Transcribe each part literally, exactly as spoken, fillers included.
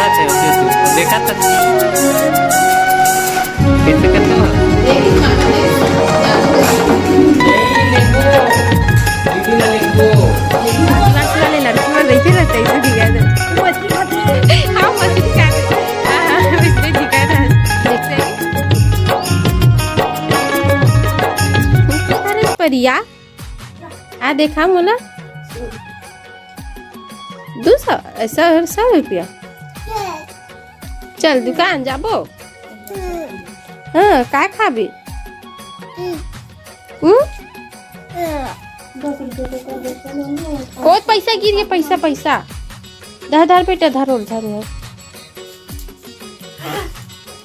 देखा था। कैसे करते हो? आदिवासी वाले लड़की मन रहिथे ना, तइसे दिखा दे। हाँ, मछली खा दे। हाँ, हाँ, वइसने दिखा दे। अरे परिया, आ देखा मोला। दू सौ, सौ, सौ रुपया। चल दुकान जाबो। हाँ, का खाबे? हम्म? ओ पैसा गिर गे, पैसा, पैसा। धर, धर बेटा, धर, धर, धर।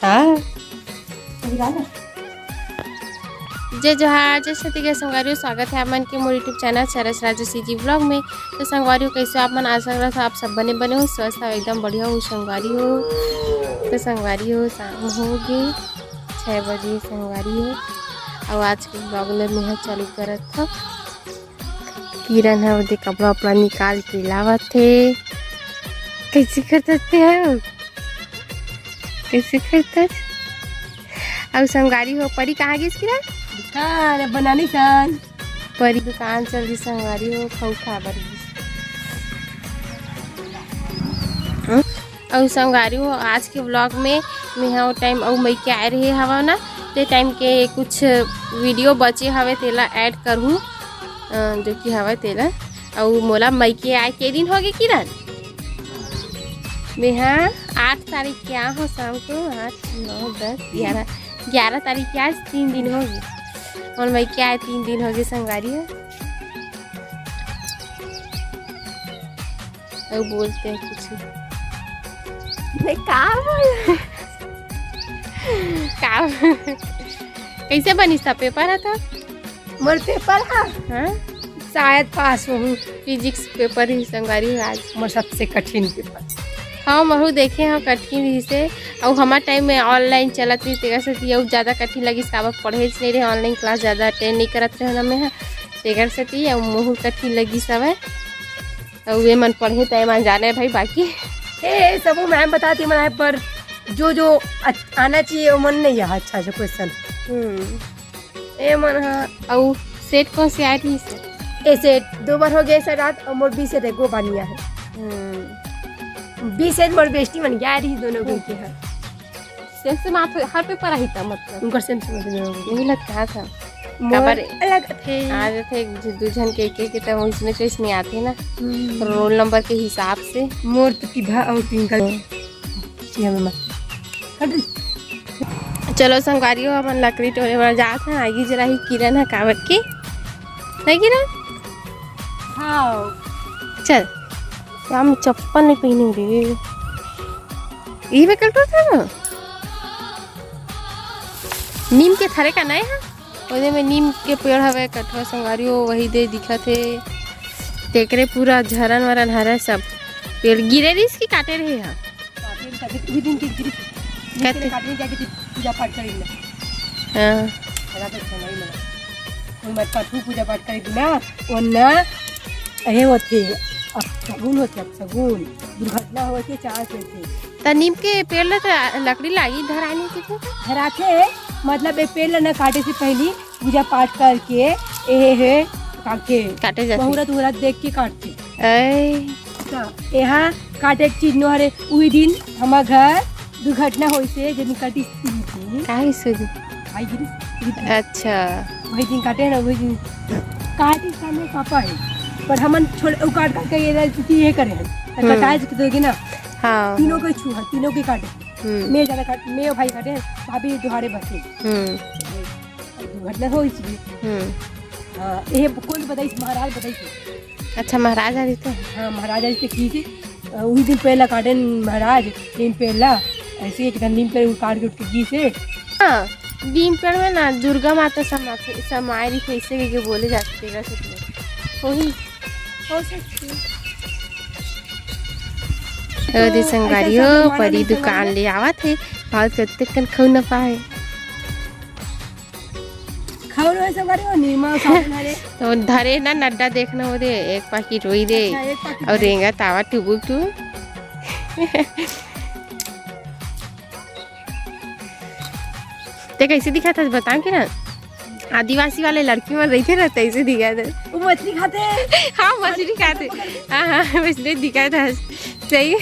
हाँ। जय जोहार, जय छत्तीसगढ़ संगवारी हो, स्वागत है आप मन के मोर YouTube चैनल सरस राजू सीजी ब्लॉग में। तो संगवारी हो, कैसे हो आप मन? आशा करत हो आप सब बने बने हो, स्वस्थ हो, एकदम बढ़िया हो संगवारी हो। तो संगवारी हो, शाम हो गे छः बजे संगवारी हो, और आज के ब्लॉग ले मैं चालू करत हूँ। किरण ह ओदे कपड़ा उपड़ा निकाल के लावत हे। कैसे करत हे? कैसे करत? अउ संगवारी हो, परी कहाँ गिस किरण? दुकान बनानी सन। परी दुकान चल दी संगवारी हो, खऊ खा बर गिस। हम्म? अउ संगवारी हो, आज के व्लॉग में मेहा वो टाइम अउ मइके आए रहे हवा ना, ते टाइम के कुछ वीडियो बचे हवे, तेला ऐड करहूँ, अ, जो कि हवे तेला। अउ मोला मइके आए के दिन हो गे किरण, मेहा आठ तारीख के आ हो शाम को, आठ, नौ, दस, ग्यारह, ग्यारह तारीख के आज तीन दिन हो गे। मोर मइके आए तीन दिन हो गे संगवारी हो। अउ बोलते हैं कुछ। मैं का बोल? का? कैसे बनिस था पेपर ह तो? मोर पेपर ह? हाँ? शायद पास होहूँ। फिजिक्स पेपर ही संगवारी हो आज। मोर सबसे कठिन पेपर। हाँ, महू देखे हव कठिन ही से। अउ हमार टाइम में ऑनलाइन चलत रही, तेकर सेती अउ ज्यादा कठिन लगिस, काबर पढ़ेच नहीं रहे, ऑनलाइन क्लास ज्यादा अटेंड नहीं करत रहे ना मैं ह, तेकर सेती अउ महू कठिन लगिस हवय। अउ ये मन पढ़े त एमन जाने भाई, बाकी ए, सबो मैम बताती मन आए, पर जो, जो अच-, आना चाहिए, वो मन नहीं आया अच्छा से क्वेश्चन। हम्म। ए मन ह। अउ सेट कौन से आए रही से? ए सेट दो बार हो गए सर रात, और मोर बी सेट एको बार नहीं आए। हम्म। बी सेट मोर बेस्टी मन गया रही दोनों को के ह। सेम सेम आथे, हर पेपर आही त मतलब। उनकर सेम सेम आथे दोनों को। यही लगता था। मोर काबर अलग थे। आ जाथे एक झ-, दू झन के, एक, एक, त उसमें चॉइस नहीं आथे ना। हम्म। रोल नंबर के हिसाब से। मोर तो किभा अउ ट्विंकल। ये मम्मा। हट रे। चलो संगवारी हो, अपन लकड़ी टोरे बर जात हन। आगी जराही किरण ह काबर की? नहीं किरण? हाँ। चल। हम चप्पल नहीं पहने रे। ई में कल टोर था ना? नीम के थरे का नहीं है? ओदे में नीम के पेड़ हवे, कठवा संगवारी हो, वही दे दिखत हे। तेकरे पूरा झरन वरन हरे सब। पेड़ गिरे रिस की काटे रहे हा? काटे रहे, काटे, उही दिन के गिरी। काटे। काटे जाके पूजा पाठ करी ना। हाँ। रात के समय में। कोई मत पाठ, पूजा पाठ करी ना। वो ना, अहे होथे, अपशगुन होथे, अपशगुन। दुर्घटना होए के चांस होथे। त नीम के पेड़ ल त लकड़ी लागी धरानी के तो? धराथे, मतलब ए पेड़ ल न काटे से पहली पूजा पाठ करके एहे हे काटे। काटे जाथे। मुहूर्त उहूर्त देख के काटथे। ऐ। त एहा काटे के चीज नो हरे। उही दिन हमर घर दुर्घटना होइसे, जेन कटिस। काहे से? आई गिरी। अच्छा। वही दिन काटे ना, वही दिन काटे सामने पापा है, पर हमन छोड़, उ काट काट के ये रहे कि ये करे है, त हम्म। कटाए से देगी ना। हाँ। तीनों के छुआ, तीनों के काटे। हम्म। मैं ज्यादा काट, मैं और भाई काटे, भाभी दुहारे बचे। हम्म। दुर्घटना हो इसलिए। हम्म। हाँ, ये कौन बताई? महाराज बताई। अच्छा, महाराज आ रही थे? हाँ, महाराज आ रही थे, की थी? अ, उही दिन पेड़ ला काटेन महाराज, नीम पेड़ ला, ऐसे एक ठन नीम पेड़ काट के उठ के गिस हे। हाँ, नीम पेड़ में ना दुर्गा माता समा-, समाए रही, कैसे करके बोले जाते तेरा से तो। वही, हो सकती है। ओ दे तो संगवारी ऐसा हो, सब परी दुकान ले आवत हे, भाव कत्ते कन खऊ न पाए। खऊ रो संगवारी हो, निरमा साबुन हरे। तो धरे ना नड्डा देखना हो दे, एक पाकिट वही दे। अच्छा, एक पाकिट और दे। रेंगा तावा टुबुक टुबुक। ते कैसे दिखत हस, बताओ कि ना, आदिवासी वाले लड़की मन रहिथे ना, तैसे दिखत हस। वो मछली खाथे। हाँ, मछली खाथे। हाँ, हाँ, वैसने दिखत हस। सही।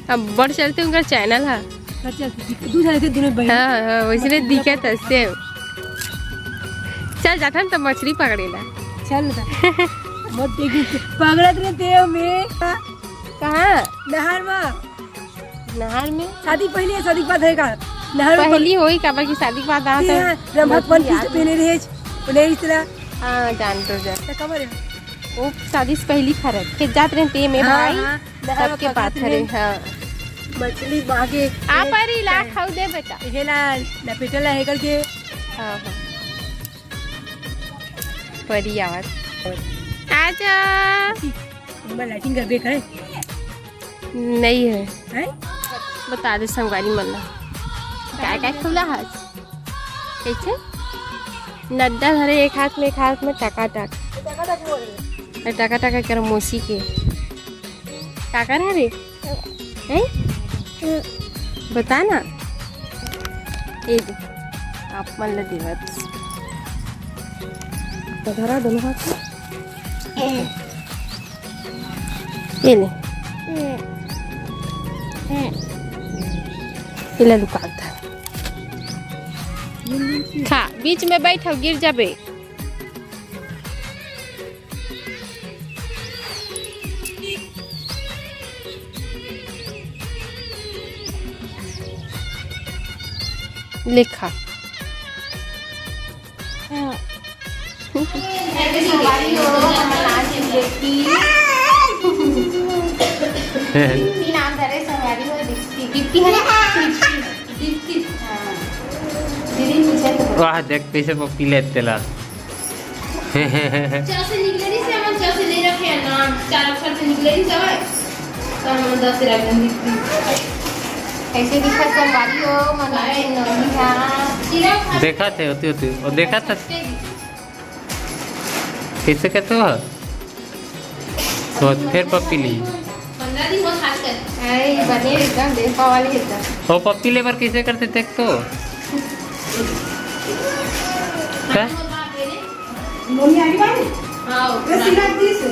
अब बड़ चलते उनकर चैनल है। बड़ चलते दिख-, दू झन के दोनों बहन। हाँ, हाँ, वैसने दिखत हस, same। चल जाथन तो मछली पकड़े ला। चल ना। मत देखी, पकड़त रहिथे में। कहाँ? नहर में। नहर में? शादी पहली है, शादी के बाद है का? नहर में पहली होई, काबर कि शादी के बाद आत है। हाँ, रंभा के one piece पहने रहे, उन्हें इस तरह। हाँ, जान तो जा। तो कबर है? वो शादी से पहली खरत, खेत जात रहे ते में हाँ, भाई, हाँ, नहर में सबके पकड़त पाथरे, रहे। हाँ। मछली मांगे। आ परी, ला खाऊ दे बेटा। ये ला, लपेटा ला है करके। हाँ, हाँ। परी आवत। आजा। मैं lighting कर देख है। नहीं है। हैं? बता दे संगवारी मन ला। काय काय खुला हाथ? कैसे? नड्डा धरे एक हाथ में, एक हाथ में टका टक। अरे टका टक कर मौसी के। का कर रे? हैं? बता ना। ए दे। आप मन ला देवत। तो धरा दोनों हाथ में। ये ले। ये ले लुका था। खा, बीच में बैठ, गिर जाबे। ले खा। संगवारी हो, हमर नाच की बेटी। दीप्ति नाम धरे संगवारी हो, दीप्ति। दीप्ति है ना? दीप्ति। दीप्ति। हाँ। दीदी पूछे तो। वाह, देख कैसे पप्पी लेते ला। च से निकले नहीं से, हमन च से नहीं रखे हैं नाम, चार अक्षर से निकले नहीं सवाल, तो हमन दस से रख देंगे। कैसे दिखा संगवारी हो, मन में नौमी हा। देखा थे, होती, होती, वो देखा था। कैसे कहते हो? तो फिर पप्पी ली। पंद्रह दिन बहुत खास कर। अरे, बने एकदम देह पाव वाली एकदम। वो पप्पी ले बर कैसे करते देख तो? क्या? मम्मी आ गई बाबू? हाँ, वो सिला दी से।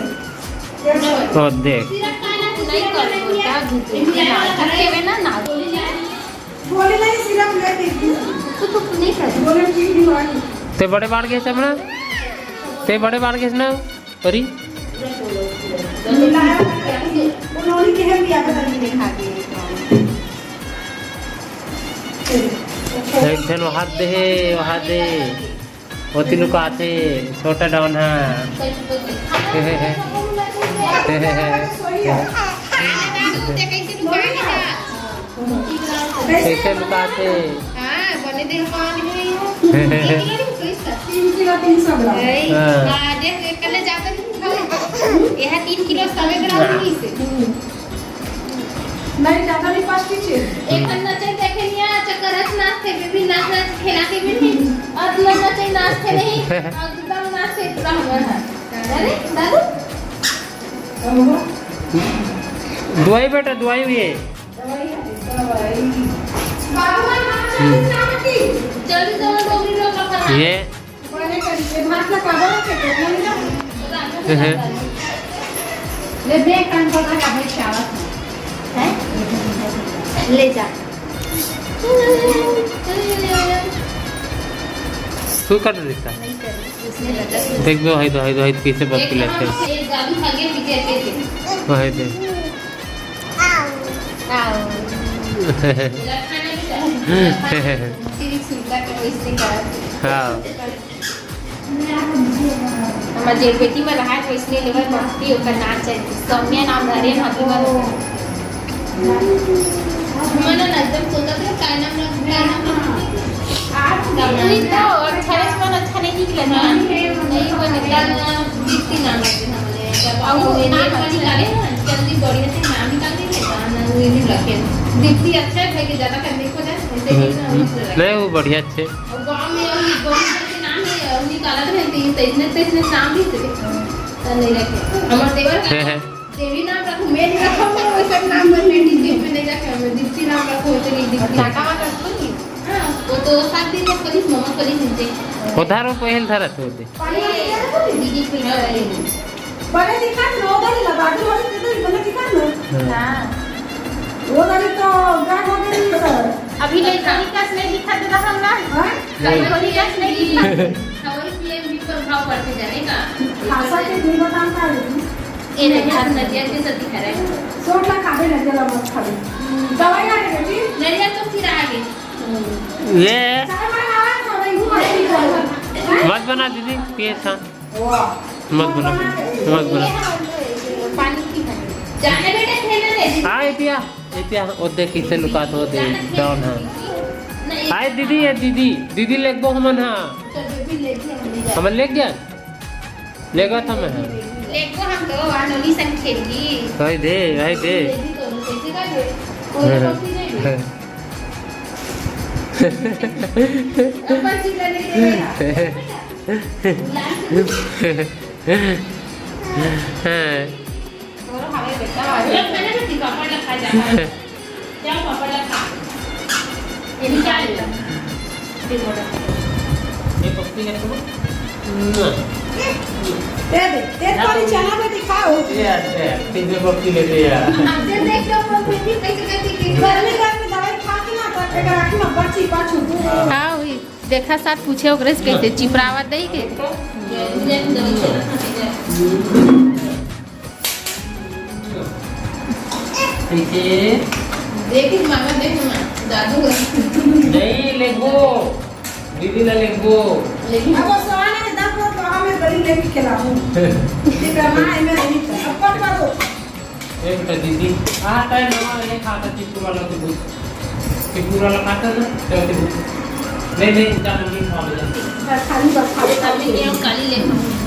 तो देख। सिला का ना, नहीं कर, क्या दूध है? दूध के ना, ना। बोले नहीं, सिर्फ मैं देखती हूँ। कुछ नहीं कर। बोले ठीक नहीं हुआ। ते बड़े बाढ़ गए से अपना? ते बड़े बाढ़ गए से ना? परी? मिलाया, उन्होंने के हम दिया था। एक झन वहाद दे, वहाद दे। ओती लुकाथे, छोटा डॉन हा। कैसे लुकाथे? हाँ, बने देह पान है। तीन किलो तीन सौ ग्राम। हाँ। हाँ, देख, देख, कल जाकर यह तीन किलो सौ ग्राम ही से। नहीं, ज्यादा नहीं, पाँच की चीज। एक अन्ना चल देखे नहीं आ, चक्कर हंस नाचते, बेबी नाच नाच खेला के बेबी। और तू अन्ना चल नाचते नहीं, और तू दम नाचते पूरा हमारा। अरे, दादू? दुआई बेटा, दुआई हुई है। बाबू, बाबू, हम्म। जल्दी से वो डोगरी लोग का ये बने करी, ये भात ला काबर रखे, कितना मिला? हम्म। ले दे, कान पकड़ के भाई, चावल है? ले जा। तू कर देता। नहीं कर, इसमें लगा। देख दो, है तो, है तो, है तो, कैसे पप्पी लेते हैं। एक गाड़ी भागे पीछे, पीछे। तो है दे। आओ। हाँ। हमर जेठ बेटी में रहा, तो इसलिए लेवल मस्ती ओकर नाम चलती। सौम्या नाम धरे न अभी मन। मन न एकदम सोचत रहे, काय नाम रख, काय नाम रख। आप नहीं तो अच्छा रहे, मन अच्छा नहीं निकले ना। नहीं बने। दीप्ति नाम रखे हमने। जब अब वो नाम निकाले ना, जल्दी बढ़िया से नाम निकाल देंगे, नाम ना वो नहीं रखे। दीप्ति अच्छा है, भाई के ज्यादा करने को जाए, ऐसे नहीं ना, हम्म। नहीं, वो बढ़िया अच्छे। और गाँव में हम गाँव के नाम ही निकालत रहते हैं, तो इसने, तो इसने नाम भी से तो नहीं रखे। हमारे देवर का देवी नाम रखो, मैं नहीं रखा, मैं वैसे नाम बस बेटी देव में नहीं रखे, मैं दीप्ति नाम रखो, तो नहीं दीप्ति। टाटा वाला रखो नहीं। हाँ, उसको तो सात दिन में पुलिस, मोमो पुलिस मिलते। उधार वो पहल धरत होते। पानी वाली क्या रखो? दीदी फिर बड़े दिखा, नो दे ला, बाजू वाले दे दो, बड़े दिखा ना। हाँ। वो वाली तो गायब हो गई, सर। अभी ले, कोई कस नहीं दिखा दे रहा हम ना। हाँ? कोई, कोई कस नहीं दिखा। हमारी पीएम भी प्रभाव पड़ते जाने का। खासा के नहीं बताना है। ये नहीं, आज नदिया के साथ दिखा रहे हैं। सोच ला, खाबे नदिया ला, मत खाबे। दवाई आ गई बेटी? नदिया तो फिर आ गई। ये मत बना दीदी, पिए था। मत बना, मत बना। हाँ, एतिया, एतिया, ओ देख, इसे लुकात हो दे, डाउन है। हाय दीदी, ये दीदी, दीदी लेगबो हमन हा। हमन लेग गया। लेगा था मैं। लेगो हम तो, आ नोनी संग खेलगी। हाय दे, हाय दे। लेगी तो, कैसे कर दे? कोई तो कॉपी नहीं दे। ऊपर से लगे रहेगा। बुला के। हाँ। तोरो हवे बेटा, हवे। मैंने भी पापड़ रखा जा। क्या पापड़ रखा? ये भी क्या लेता? ये पप्पी का तो ना। दे दे, दे ना पानी तो चना में दिखाओ। ये अच्छा है, तीन सौ पप्पी लेते हैं यार। आप दे देख लो, वो बेटी कैसे कैसे की। गर्मी गर्मी दवाई खा के ना, तो एक राखी में बची पाछू। हाँ, वही। देखा साथ पूछे ओकरे से कैसे चिपरावत दई के। कैसे? देख मामा, देख ना, दादू। नहीं, लेगो। दीदी ला लेगो। लेकिन अब सोना के दम पर तो हमें बड़ी लेके खिलाऊं। ठीक है, माँ, मैं नहीं, अब कट कर दो। ए बेटा, दीदी, आ, तय नवा ये खाता, चिप्पू वाला तो दूध। चिप्पू वाला खाता ना, तो दूध। नहीं, नहीं, जा, मम्मी खा ले। बस खाली, बस खाली, खाली। अभी ये हम काली ले खाऊंगी।